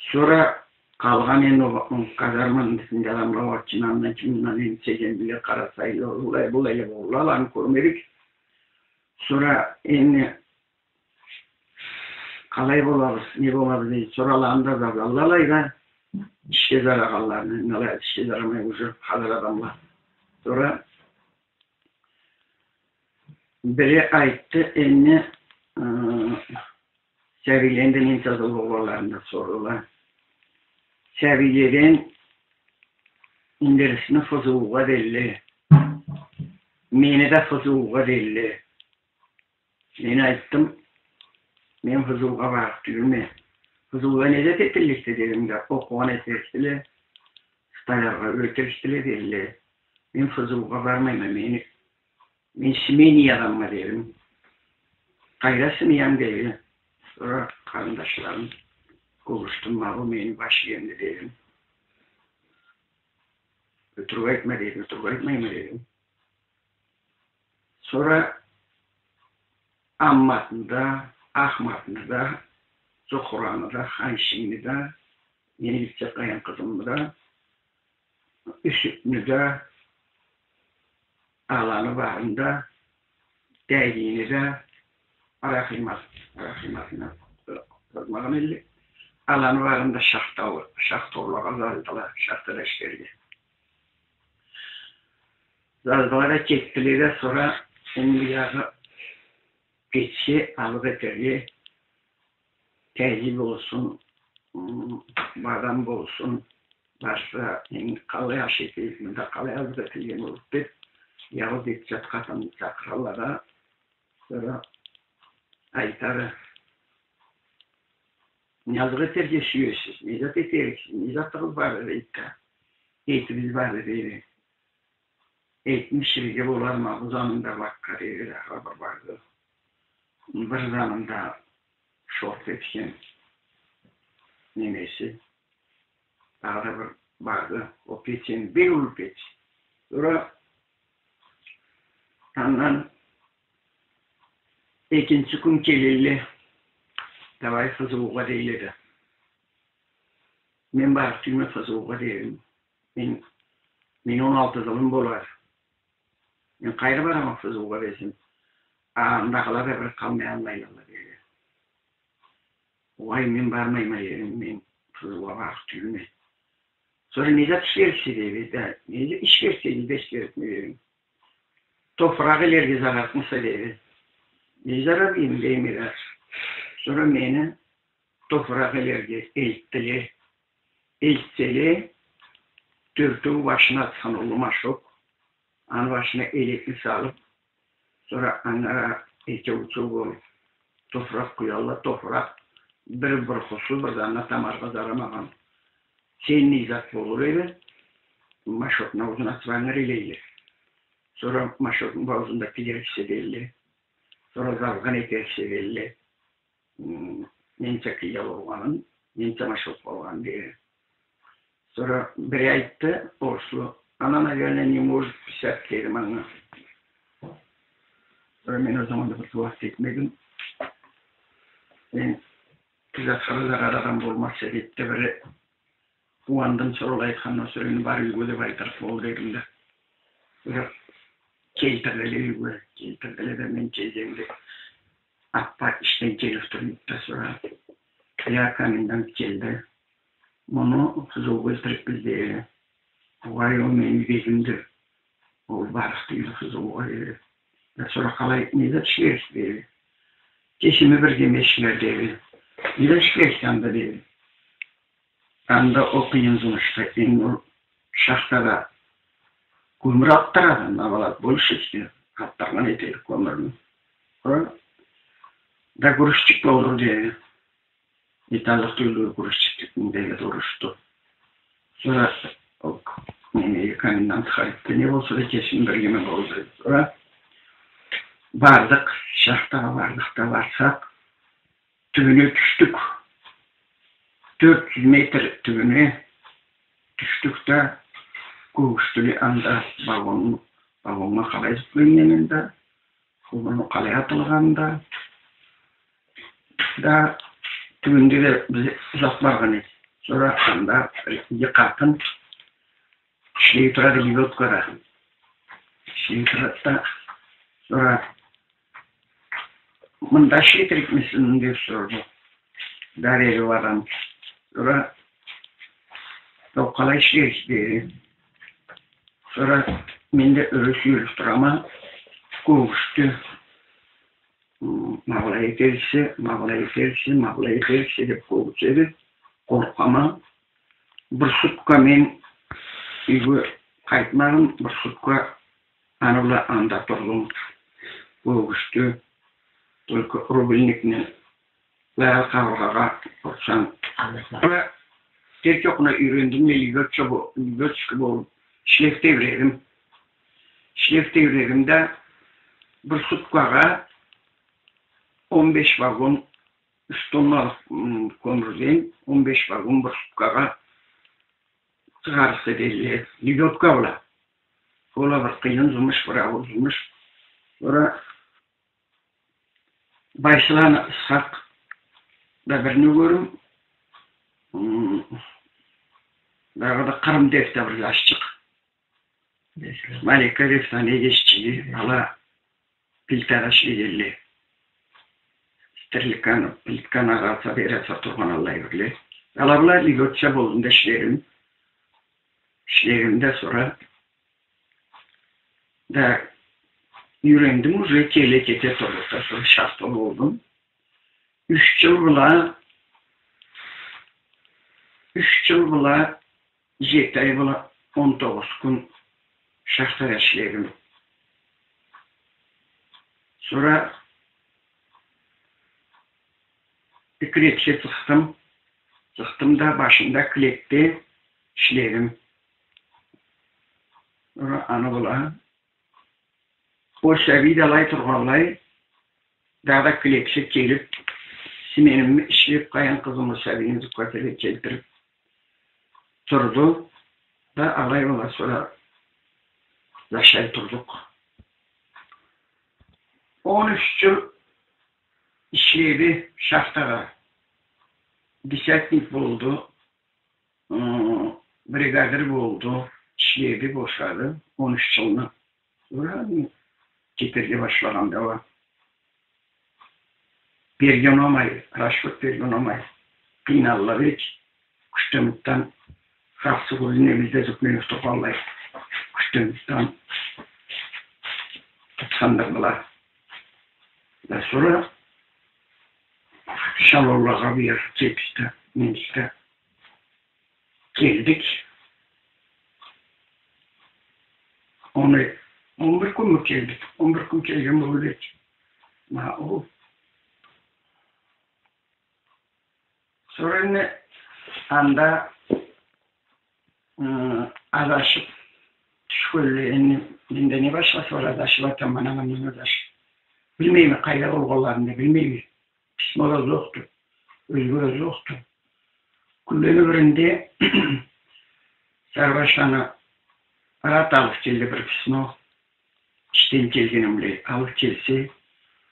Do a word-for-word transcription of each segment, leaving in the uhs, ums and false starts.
Сора къалгъан энди о казарманы ичинде адамла уа чынандан ким мындан энди Чегемлиле, Къарасайлыла, былай, былайла болурла, аланы кёрмедик. Сора энди къалай болабыз, не болабыз дейди. Сора аланы да зазалла алайда, ишге зарамагъанланы, алай ишге зарамай уже хазыр адамла. Сора бири айтды, энди, ы, сабийлени да ненча зуллукъ болгъанларын да сордула. Сабийледен Индирисни ФЗУ-гъа делле, мени да ФЗУ-гъа делле. Мен айтдым, мен ФЗУ-гъа барыкъ тюйюлме. ФЗУ-да не зат этилликди дедим да, окъугъан этерикдиле, столяргъа ётерикдиле делле. Мен ФЗУ-гъа бармайма, мени, мен семейный адамма дедим. Къайда семьянг деди. Сора къарындашларым, кёргюзтдюм, ма бу мени баш иемди дедим. Ётюрюк айтма деди, ётюрюк айтмайма дедим. Сора Амматны да, Ахматны да, Зухраны да, Ханшинни да, мени бир къызымны да, Юсюпню да, аланы барын да, Дагини да, Рахимат, Рахиматны да, э, къызмагъан элле. Аланы барын да шахта, шахтёрлагъа зазылдыла, шахтада ишлерге. Зазылдыла да кетдиле да, сора энди биягъы печге азыкъ этерге, тазы болсун, м, бадам болсун, барса, энди къалай аш этейик, мында къалай азыкъ этилген болур деп, биягъы детсад къатынны чакъыралла да, сора айтады: «Не азыкъ этерге сюесиз, не зат этериксиз, не затыгъыз барды?» — дейди да. «Этибиз барды», — дейди. «Этни биширирге боламы, бу заманда бакъгъа?» — деди, дагъыда бир барды. Бир заманда шорпа этген немеси, дагъыда бир барды. Ол печ энди бек уллу печ. Сора андан экинчи кюн келелле, давай ФЗУ-гъа дейле да. Мен барыкъ тюйюлме ФЗУ-гъа дедим. Мен, мен он алты зылым болар. Мен къайры барама ФЗУ-гъа десем, а, андагъыла да бир къалмай алмайла деди. Угъай, мен бармайма дедим, мен ФЗУ-гъа барыкъ тюйюлме. Сора не зат иш берсе деди, да, не зат иш берсе деди, иш берсе деди. Топуракъ илерге заратмыса деди. Не зараб эдим дейме да. Сора мени топуракъ илерге элтдиле. Элтселе, тёртеу башына атхан уллу машок, аны башына элекни салыб, сора ангара экеу-ючеу болуб топуракъ къуялла, топуракъ бир бурхусу, бир да аны тамаргъа зарамагъан. Сендей зат болур эди, машокну аузун ачыб ангар илейле. Сора машокну бу аузунда пилериксе дейле. Сора залгъан этериксе дейле. М, ненча кия болгъанын, ненча машок болгъанын деди. Сора бири айтды, орслу: «Она, наверное, не может писать», — деди манга. Сора мен ол заманда бир зат этмедим. Мен бир затха да зарар адам болмаз эди, деди да бири. Къууандым, сора ол айтхандан сора, энди бар юйге деб айтырыкъ болду дедим да. Сора келтирдиле юйге, келтирдиле да, мен келгенде аппа ишден келиб тура эди да, сора: «Я, комендант келди. Муну ФЗУ-гъа элтирикбиз», — деди. «Угъай, ол мени бегимди. Ол барыкъ тюйюл ФЗУ-гъа», — деди. «Да сора къалай, не зат иш берсе?» — деди. «Кесими бир демешме», — деди. «Не зат иш берсе анда?» — деди. Анда ол къыйын зумушда, энди ол шахтада кёмюр атдырады, набалат больше, атдыргъан этеди кёмюрню. Сора да грузчик болур деди. Металлыкъ тюйюлдю, грузчик деди, урушду. Сора ол неме, комендант айтды, не болса да кесими бир демешме болур деди. Сора бардыкъ, шахтагъа бардыкъ да, барсакъ, тюбюне тюшдюк. Тёрт джюз метр тюбюне тюшдюк да, кёргюзтдюле анда вагонну, вагоннга къалай зутланнганы да, вагонну къалай атылгъаны да. Да тюбюнде да биз узакъ баргъан эдик. Сора анда бир иги къатын ишлей турады лебёдкада. Ишлей турады да, сора «Мында ишлей этерикмисиз?» деп сорду. Дареги барам. Сора «Тау къалай ишлейсиз?» деди. Сора мен да ёре сюйюлюп турама, кёгюштю. М, ма былай этериксе, ма былай этериксе, ма былай этериксе деп кёгюшеди. Къоркъама. Бир сутка мен юйге къайтмадым, бир сутка аны бла анда турдум. Кёгюштю. Только рубильникни баягъы къабыргъагъа урсанг. Ва терк окъуна юйрендим, мен лебёдчик бо-, лебёдчик болуп ишлеп тебиредим. Ишлеп тебиредим да, бир суткагъа он беш вагон, юч тонналыкъ, м, кёмюрден он беш вагон бир суткагъа чыгъарыкъ эдиле, лебёдка бла. Ол а бир къыйын зумуш, бир ауур зумуш. Сора Байсаланы Исхакъ да бирини кёрюм. М, дагъыда Къырымбек да бир зашчыкъ. Малика деп саны эгеччиги, ала плитада ишлей эдиле. Стрелканы, плитканы агъаса, бери аса тургъан аллай бирле. Ала бла лебёдчик болдум да ишледим. Ишледим да, сора да юйрендим, уже келе кете турдукъ да, сора шахтёр болдум. Юч джыл бла, юч джыл бла, джети ай бла, он тогъуз кюн шахтада ишледим. Сора декретге чыкъдым. Чыкъдым да, башында клепде ишледим. Сора аны бла ол сабий да алай тургъанлай, дагъыда клепчик келип, сменимни ишлеп, къайын къызымы, сабийни зуккатерге келтирип турду да, алай бла сора зашай турдукъ. Он юч джыл ишледи шахтада. Десятник болду. Ы, бригадир болду, ишледи, бошады, он юч джылны. Сора кетерге башлагъанда уа берген болмай, расчёт берген болмай, къыйналла бек, Кюстемитден, Хассы-Гюлню немезде Зукмуев тургъанлай, Кюстемитден тутхандыла. Да сора эшелонлагъа бир джетишди, немезде. Келдик. Он, он бир кюнмю келдик? Он бир кюн келген болур эдик. Ма ол. Сора энди анда, ы, азашып тюшгенле, энди менде не башласа бар, азашып атам, анам андан азашып. Билмейме, къайда болгъанларын да билмейме. Письмо да зокъду, ёзге да зокъду. Кюнлени биринде Сарыбашланы Марат алып келди бир письмо. Ишден келгеним бла алып келсе,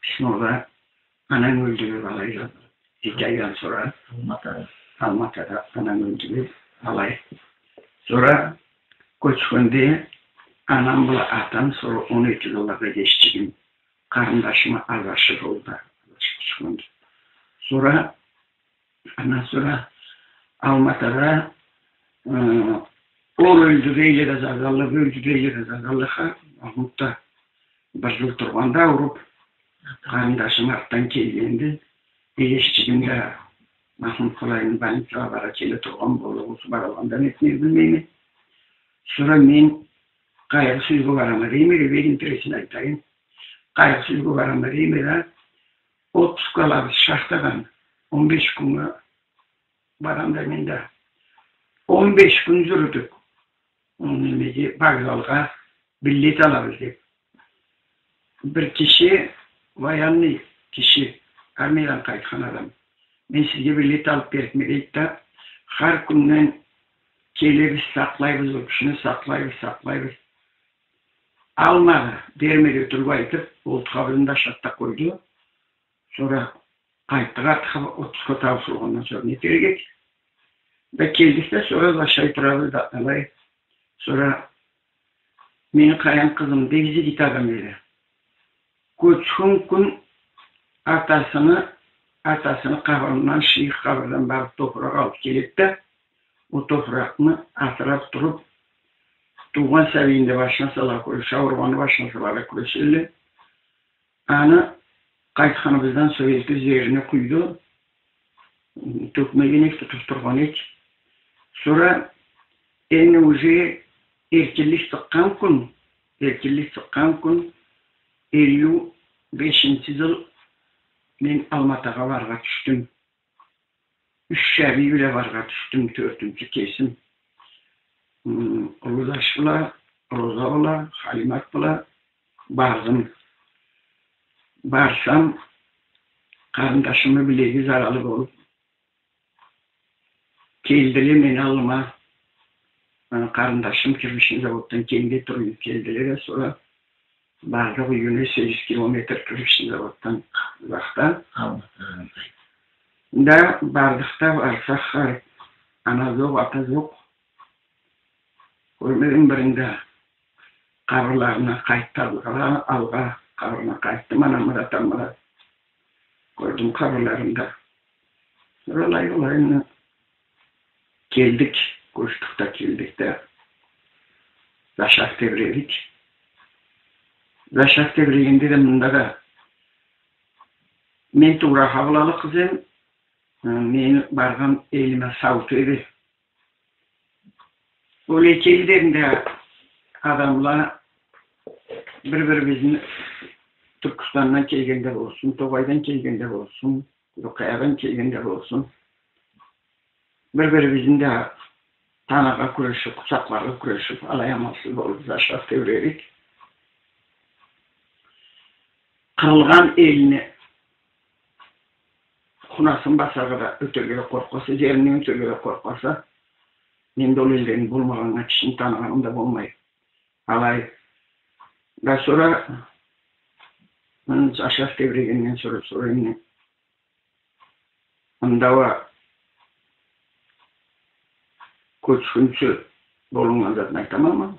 письмода «Ананг ёлдю» деп алай джазылып. Эки айдан сора Алматада. Алматада «Ананг ёлдю» деп алай. Сора кёчгенде анам бла атам, сора он эки джыллыкъ эгеччигим, къарындашым азашып джолда, азашып тюшгенди. Сора, андан сора Алматада, ы, ол ёлдю дейле да джазалла, бу ёлдю дейле да джазалла, ха, Махмутда бир джыл тургъанда ауруп, къарындашым артдан келгенди, эгеччигим да Махмут къалайны больницагъа бара келе тургъан болду, ол сора баргъандан этмей билмейме. Сора мен къайгъы сюйге барама дейме, бек интересин айтайым. Къайгъы сюйге барама дейме да, отпуск алабыз шахтадан, он беш кюннге барама дейме да. Он беш кюн джюрюдюк. Ол немеге, вокзалгъа билет алабыз деп. Бир киши, военный киши, армиядан къайтхан адам. Мен сизге билет алып берикме дейди да, хар кюнден келебиз, сакълайбыз ол кишини, сакълайбыз, сакълайбыз. Алмады, бермеди, ётюрюп айтып, ол къабырын да ашатды да къойду. Сора къайтдыкъ артха, отпускга тапшурулгъандан сора не этерик эдик? Да келдик да, сора зашай турабыз да алай. Сора мени къайын къызым да зигит адам эди. Кёчген кюн атасыны, атасыны къабырындан, шыйых къабырдан барып топуракъ алып келеди да, ол топуракъны асырап туруп, туугъан сабийин да башына сала кюрешеди, ауругъанны башына сала кюрешеди. Аны къайтханыбыздан сора элтип жерине къуйду. Тёкмеген эдик, тутуп тургъан эдик. Сора энди уже эркинлик чыкъгъан кюн, эркинлик чыкъгъан кюн, элли бешинчи джыл мен Алматагъа барыргъа тюшдюм. Юч сабий бла барыргъа тюшдюм, тёртюнчю кесим. М, Уллу Таш бла, Роза бла, Халимат бла бардым. Барсам, къарындашымы билеги заралы болуп, келдиле мени аллыма. Аны къарындашым кирбични заводдан кенде туруп келдиле да, сора бардыкъ юйюне, сегиз километр кирбични заводдан узакъда. Аллах разы болсун. Да бардыкъ да, барсакъ, ана джокъ, ата джокъ. Кёрмедим бирин да. Къабырларына къайтдым, алгъа, къабырына къайтдым, анамы да, атамы да. Кёрдюм къабырларын да. Сора алай, алай энди келдик, кёчдюк да келдик да. Зашап тебиредик. Зашап тебирегенде да мында да мен Тугъра къабылалы къыз эдим, э, мени баргъан элиме сауут эди. Ол эки элден да адамла бир-бирибизни, Тюркюстандан келген да болсун, Тогъайдан келген да болсун, Къуракъаядан келген да болсун, бир-бирибизни да таныргъа кюрешип, къучакъларгъа кюрешип, алай амалсыз болуп зашап тебиредик. Къырылгъан элни хунасын басаргъа да, ётерге да къоркъаса, жеринден ётерге да къоркъаса, мен да ол элден болмагъаннга кишини таныгъаным да болмай. Алай. Да сора, муну зашап тебирегенден сора, сора энди мында уа кёчгюнчю болуннган затны айтама, ма.